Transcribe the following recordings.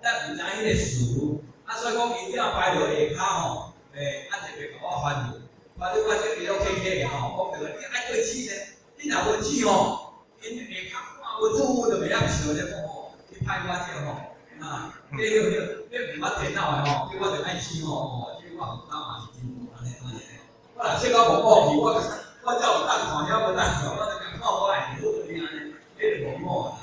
咱毋知彼个词，啊，啊，所以講伊了排落下跤吼，啊特別共我翻譯，翻譯我這邊攏客氣的吼，講著你愛閣試咧，你若無試吼，𪜶下跤看無主母就袂曉笑咧，講吼，你歹我這吼，啊，對對對，你毋捌電腦的吼，叫我著愛試吼，哦，這我負擔嘛是真大按呢按呢。我若試到無過去，我才有當看了無當看，我就共看我會好你按呢，彼就無好啊。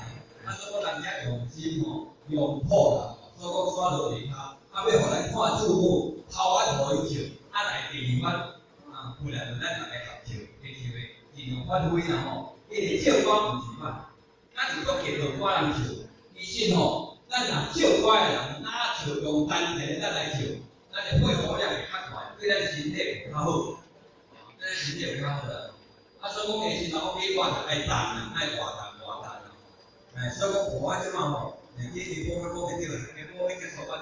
啊，所以講人遮用心吼，用苦啦，所以講煞落下跤，啊，欲予咱看主母，頭髮予伊笑，啊來第二擺，啊，回來就咱逐家合笑，會笑的盡量發揮啦吼。因為唱歌毋是歹，咱是閣加落歌人唱。其實吼，咱若唱歌的人，若唱用丹田咱來唱，咱的肺活量會較懸，對咱身體會較好，對咱身體會較好啦。啊，所以講下時陣講比我就愛動啦，愛活動活動啦。所以講我這馬吼，今年講講袂著，今我已經錯我